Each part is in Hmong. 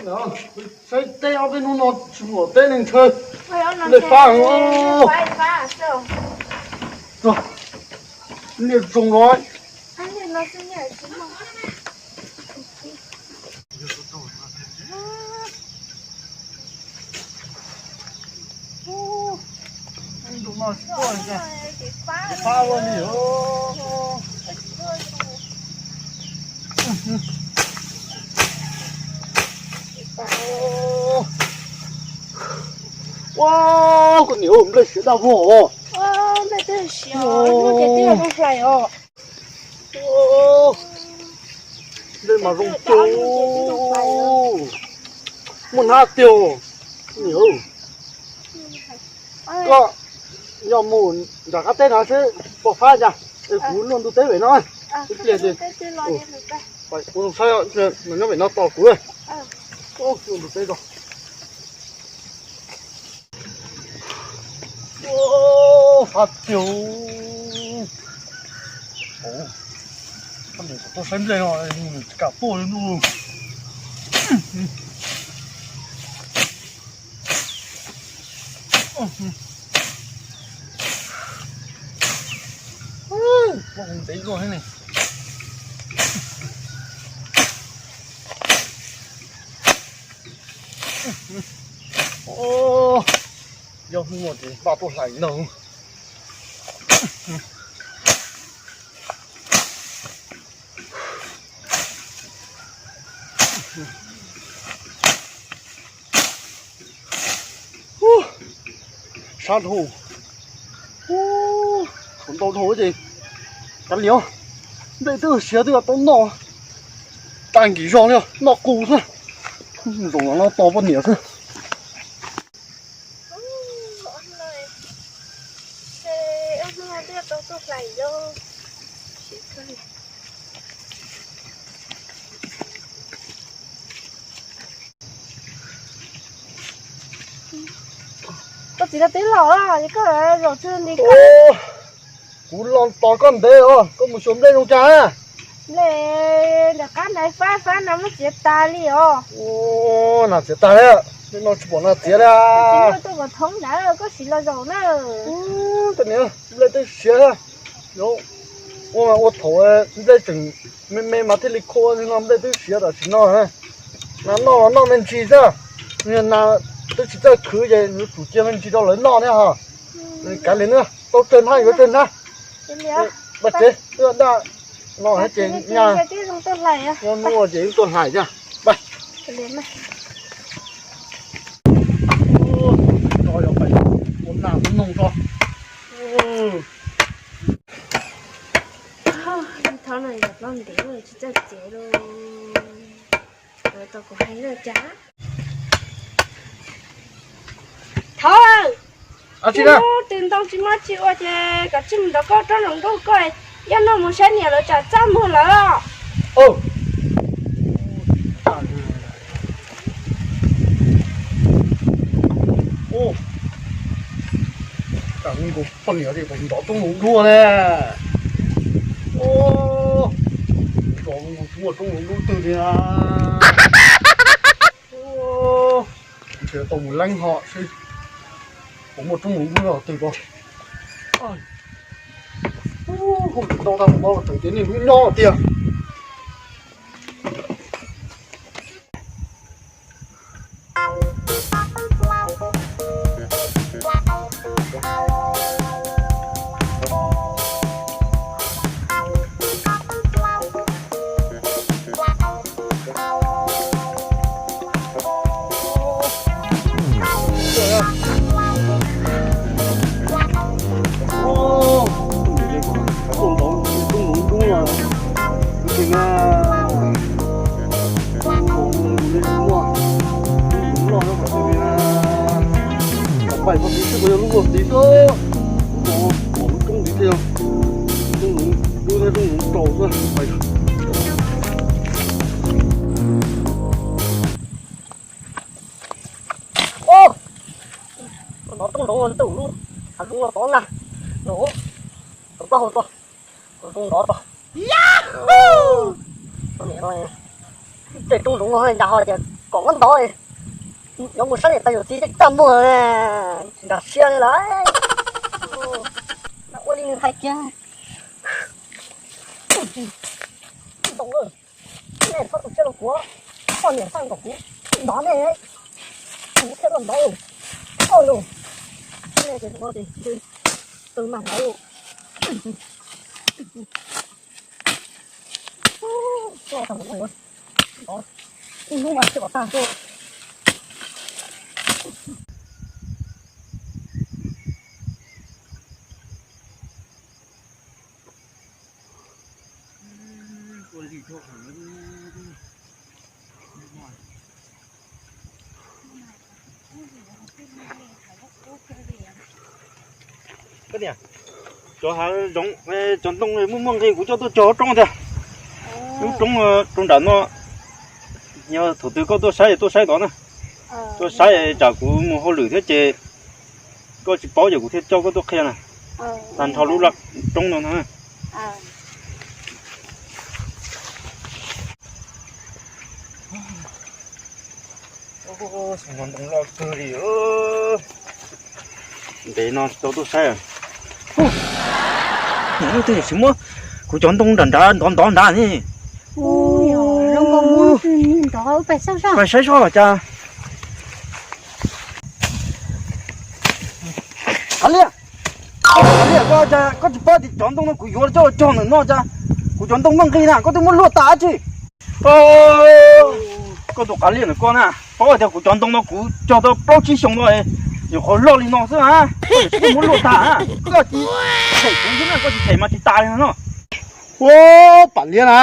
Saib teb ob peb hnub no tsis muaj teb neeg ntshaw. Nplej fab, niaj zoo no. Ua, koj niam, nplej siav daj vog os. Nplej twb siav, hlais os. Nplej mas zoo cuag muaj hnab tiag. Niam, koj yog mus nram qab teb no seb puas fab cas, es kuv luaj ntug teb pem no ib pliag ces kuv saib, nyob pem no tos kuv. Luaj ntug teb ko. Fab tiag. Koj niam, kuv tuaj saib nplej no tsis kam tuaj li lauj. Ntev luaj thiab ne. Yog hnub no ces npaj tuaj hlais no. Sab dhau, thaum ntau dhau ces kav liam, nplej twb siav twb tau noj, tag kis zog li noj qus xwb. Zoo no tos poj niam xwb. Koj txiv, koj twb los, koj zaum tsis nti koj. Kuv los tos koj ntev os, koj mus xyuas nplej zoo cas? Nplej nram qab ntawd fab fab no muab txiav tas li os. Nas txiav tas li, nplej no tsis pom nas txiav li. Koj tsis muaj tuaj kom thoob ntawd koj sim los zaum na. Koj niam, nplej twb siav thiab. Ua mas ua thaum nplej tseem me me mas thiaj li khua li no, nplej twb siav tam sim no. Nas noj los noj me ntsis xwb, nas twb tsis txawj khwv ces yuav tsum cia me ntsis rau lawv noj thiab ho. Kav liam na, tau tsawg hnab yuav tsawg hnab. Paj tsev, wb daj no ces nyaj, nyob hnub ces wb tuaj hlais thiab. Ua nas ua noog tso. Thov no yog plaub ntev tsis txawj txiav li. Tau kuv hais li cas? Thov, tus ntoo tsis muaj tsis ua ces kom tsij mus nrog koj rau hauv ntuj koj, yog no mus saib niam lawv tsam txaj muag lawm. Poj niam ntov rooj hluas dua ne. Ntov rooj hluas twg li na? Ntshe tau mus leeb ho seb puas muaj rooj hluas dua twg ko. Ntau tag mus no tseem tias niaj hnub nyob tiag. Pais txog tid xwb mas yog lub luaj tid xwb, lub no pom lub roob tid thiab, lub no dub thiab lub no rau xwb. Ov, hnov rooj ntov ntws lub, hav zoov los tod na, no, tau plaub hau tso, rooj ntov tso. Tej rooj ntov no ncaj ho tias Kom muab ntov, yuav mus saib niam tais yawm txiv tej txaj muag, nram sia li lawm. Ua li nws hais kiag. Ntoo, nej txhob tu siab rau kuv, poj niam xaj nkaus kuv ntov nej, kuv thiaj tuaj ntov. Au, nej ces no ces tu mag ntov. Ib hnub mas thiaj kom tag tuaj. Koj niam, cov hav zoov, cov ntoo muaj muaj nqis kuv coj tuaj cog roob tiag. Lub roob rau nram no, yog thaum twg koj tuaj saib tuaj saib tod na. Tuaj saib tsam kuv mus hauj lwm thiab ces koj tsis paub ces kuv thiaj coj koj tuaj qhia na. Tag nrho lub roob no no. Ntoo loj kawg li. Ntev no tsis tau tuaj saib. Niam, lub twg tsis muab kuv cov ntoo nram nrad ntov ntov nrad ne. Pais saib soj cas. Kav liam, kav liam, koj cas koj tsis paub tias cov ntoo no kuv yuav coj cog ntawm no cas, kuv cov ntoo muaj nqis na koj twb muab luaj tas dab tsi. Koj tus kav liam ntawm koj na, paub tias kuv cov ntoo no kuv cog tau plaub tsib xyoo no, nyuam qhuav loj li no xwb na, koj tsis muab luaj tas na, koj tsis them kuv xwb na, koj tsis them mas tsis tas li no. Ua, Pam Liab na,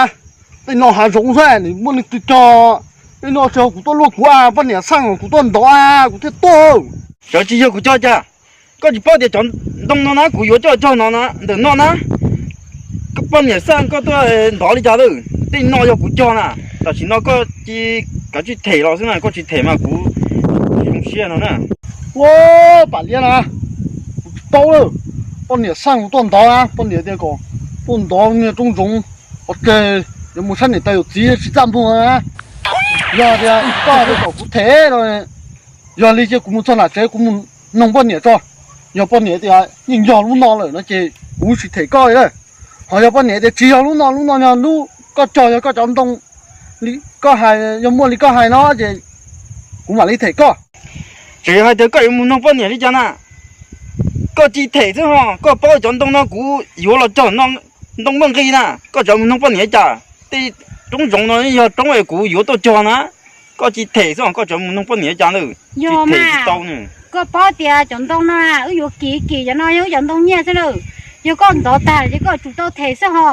tej no hav zoov xwb nws muaj leej twg cog, tej no tsis yog kuv tuaj luaj, kuv poj niam xaj kuv tuaj ntov kuv thiaj tuaj. Txawm tsis yog kuv cog cas, koj tsis paub tias cov ntoo no na kuv yuav coj cog no na, ntawm no na. Koj poj niam xaj koj tuaj ntov li cas lawm, tej no yog kuv cog na. Tam sim no koj cia li kav tsij them los xwb na, koj tsis them mas kuv zoo siab no na. Ua, Pam Liab na, kuv tsis paub lawm. Poj niam xaj kuv tuaj ntov na, poj niam tias kom tuaj ntov niag roob zoov ua ke, yuav mus saib niam tais yawm txiv tsis txaj muag na. Yog tias koj tias kom kuv them no, yog li ces kuv mus txog nram tsev kuv mus noog poj niam tso. Yog poj niam tias yeej yog lub no lawm no ces kuv tsis them koj li lawm. Ho yog poj niam tias tsis yog lub no, lub no yog lub koj cog, yog koj cov ntoo, koj hais yog muaj li koj hais no ces kuv mam li them koj. Tseem hais tias koj yuav mus noog poj niam li cas na? Koj cia li them xwb ho, koj paub cov ntoo no kuv yuav los cog no ntoo muaj nqis na, koj tseem mus noog poj niam li cas? Tej roob zoov no yog roob es kuv yuav tuaj cog na, koj cia li them xwb ho, koj tseem mus noog poj niam li cas ntawd? Yog mas, koj paub tias cov ntoo no wb yuav kim kim cov no yog wb cov ntoo nyiaj xwb lawm. Yog koj ntov tag ces koj tsum tau them xwb ho,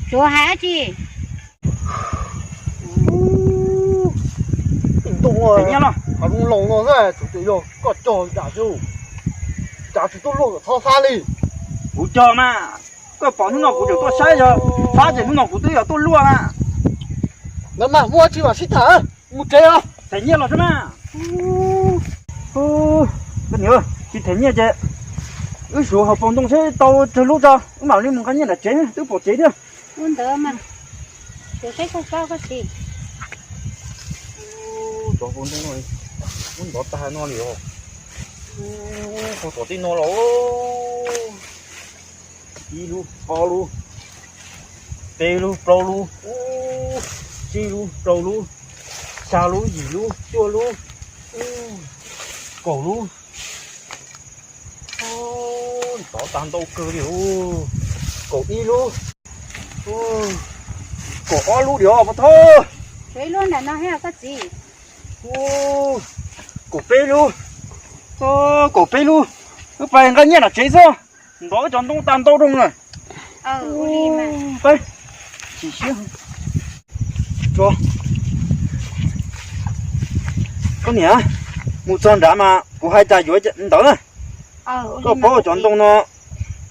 tsuav hais dab tsi. Ntoo nyiaj los hav zoov laus no xwb, tsuas yog koj cog dam xwb, cas tsis tuaj luaj kom txhob fab li. Kuv cog mas, koj pom hnub no kuv tseem tuaj saib, yog fab ces hnub no kuv twb yuav tuaj luaj na. Ntawd mas muaj tsis mam sib tham, mus tsev os. Them nyiaj los xwb na. Koj niam, tsis them nyiaj ces wb suav hauv paus ntoo seb tau tsawg lub tso, wb mam li mus nqa nyiaj nram tsev, twb pom tsev thiab. Ua ntawd mas, saib koj tsob koj txiv. Cov hauv ntoo no, muab ntov tag no li os. Ua, tau tom tej no los. Ib lub, ob lub, peb lub, plaub lub, tsib lub, rau lub, xya lub, yim lub, cuaj lub, kaum lub. Ntov tag ntau kawg li. Kaum ib lub, kaum ob lub diam pov thawj. Kaum peb lub, kaum peb lub. Wb pais nqa nyiaj nram tsev xwb, ntov wb cov ntoo tag ntau rooj na. Peb, chim siab. Koj niam, mus txog nrad mas kuv hais tas yuav ntawd na. Koj paub cov ntoo no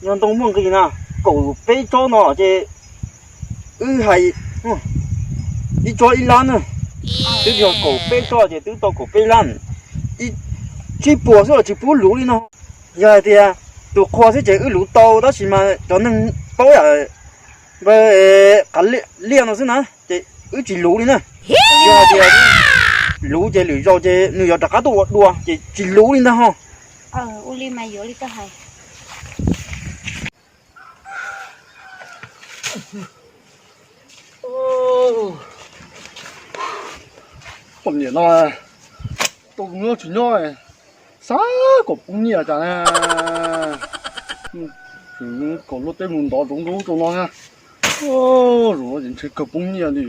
yog ntoo muaj nqis na, kaum peb tsob no ces wb hais ib tsob ib lab na, twb yog kaum peb tsob ces twb tau kaum peb lab. Tsib puas xwb los tsis pub luv li no. Yog hais tias tus qhua xwb ces wb luv tau, tab sis mas cov neeg paub yam npawg qav liaj no xwb na ces wb tsis luv li na. Yog hais tias Luv ces lwm zaus ces nws yuav rov qab tuaj ua dua ces tsis luv li ntag ho. Ua li mas yuav li koj hais. Poj niam no, tau nyob tsis nyob, xav kom poob nyiaj cas na. Kom luaj teb mus ntov zoov rau no na. Zaum no ces ntshe kawg poob nyiaj li.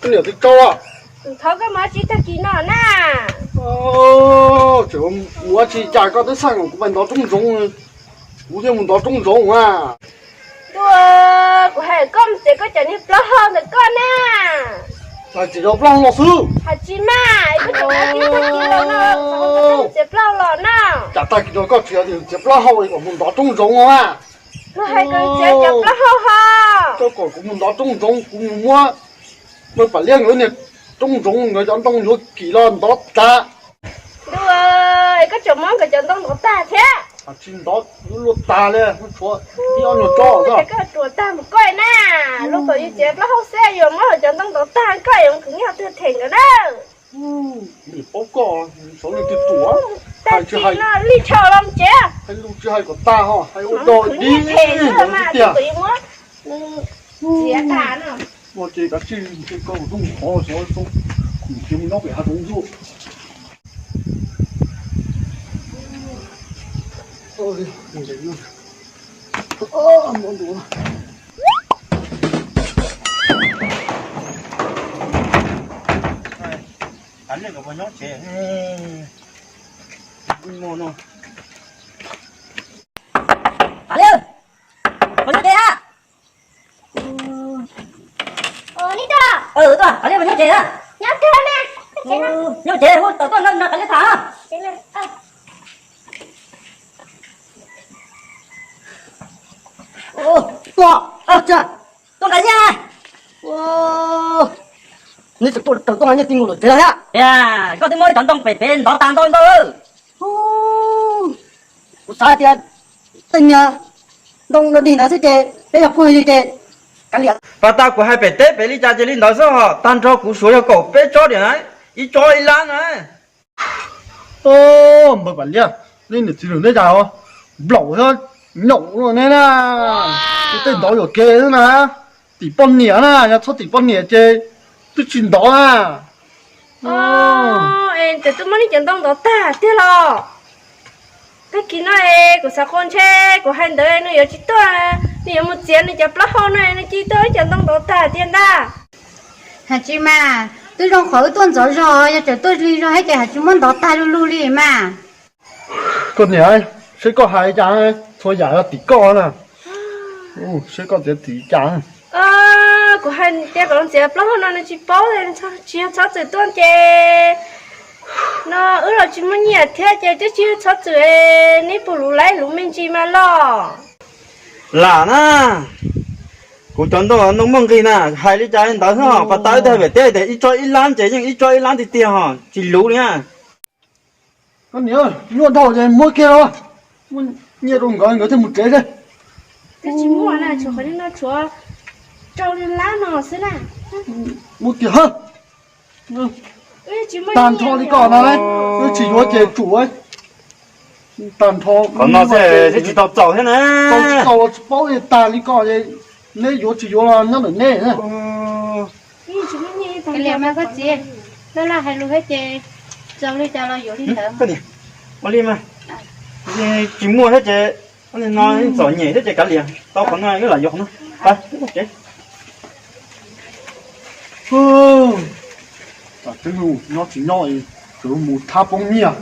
Niam twb tsaug. Thov koj mus ua tsi tag kis no na. Tseem mus ua tsi cas koj twb xaj kom kuv pais ntov roob zoov, kuv thiaj mus ntov roob zoov a. Ntuj, kuv hais koj mus txiav koj cov niag plaub hau ntawm koj na. Hais tsis yog plaub hau los xwb. Hais tsis mas, koj tseem mus ua tsi tag kis los no, txiav plaub hau los na. Cas tag kis no koj tsis yog tias txiav plaub hau kom mus ntov roob zoov no a. Luag hais kom txiav cov plaub hau ho. Koj kom kuv mus ntov roob zoov, kuv mus muab Npawg Pam Liab nkawd niag roob zoov, nkawd cov ntoo yuav kim los ntov tas. Ntuj, koj tseem muab nkawd cov ntoo ntov tag thiab. Tsis ntov luaj tag li, tshuav ib ob nyuag tsob xwb. Koj ruam tag mus koj na, luag kom yus txiav plaub hau xwb yuav muab cov ntoo ntov tag, koj yuav mus khwv nyiaj tuag them nkawd na. Nim paub koj, xyov leej twg ruam. Tag kis no li tshau los tsev. Hais lus tsis hais kom tag ho, hais ua dog dib xwb mas tiag. Txiav tag no. Ua ces kav tsij ntshe koj mus qhov xyov, kuv mus nyob pem hav zoov xwb. Pam Liab, puas nyob tsev na? Ua li tuaj, Pam Liab puas nyob tsev na? Nyob twg na? Nyob tsev, hu tawm tuaj nrog Pam Liab tham. Tuaj, tuaj nqa nyiaj. Neb tseem tuaj tawm tuaj nqa nyiaj ti nkaus lawm tsev thiab. Koj twb muab cov ntoo pem pem ntov tag ntau ntau. Kuv xav tias tej niag ntoo no dig ntawd xwb ces peb yog phooj ywg ces kav liam. Pas tas kuv hais pem teb pem li cas ces li ntawd xwb hos, tag nrho kuv suav yog kaum peb tsob diam, ib tsob ib lab na. Npawg Pam Liab, neb niam txiv lwm neb cas nplaum thiab nyaum luaj neb na. Tej ntov yuam kev xwb na, tim poj niam na, yog txhob tim poj niam ces twb tsis ntov na. Es twb muab neb cov ntoo ntov tag tiag los? Tag kis no es kuv xav qhua ntshe kuv hais ntawd nws yuav tsis tuaj, nws yuav mus txiav nws cov plaub hau no nws cia tuaj ib cov ntoo ntov tag tiag ntag. Hais tsis mas, twb zoo qhov wb tuaj ntxov zog, yog tseem tuaj lig zog thiab ces hais tsis muab ntov tag lug lug li mas. Koj niam, seb koj hais cas, txhua yam yog tim koj na. Seb koj txiav txim cas. Kuv hais tias kom txiav plaub hau no nws tsis paub, tsis yog txhob txwm tuaj ces no wb los tsis muaj nyiaj thiab ces twb tsis yog txhob txwm, neb puas luv laib luv me ntsis mas los. Lam na, kuv cov ntoo ntoo muaj nqis na, hais li cas li ntawd xwb, pas tas wb twb hais pem teb tias ib tsob ib lab ces yeej ib tsob ib lab tiag tiag ho, tsis luv li na. Koj niam, nyuaj dhau ces muab kiag los, muab nyiaj rau nkawd, nkawd thiaj mus tsev xwb. Twb tsis muaj na, tshuav qhov no tshuav rau lab no xwb na. Muab kiag hawb. Tag nrho li koj na, wb tsis yuav ces tsum. Tag nrho qhov no xwb, tsis tau txaus thiab na. Tau tsis tau los tsis paub, tag li koj, neb yuav tsis yuav los nyob ntawm neb. Kav liam mas koj txiv, laj laj hais lus thiab ces txaus li cas los yuav li ntawd. Ua li mas, tsis muaj thiab ces no txom nyem thiab ces kav liam, tau qhov no wb lam yuav qhov no. Pab tsev. Twb nyob tsis nyob, tsuas mus thab poob nyiaj.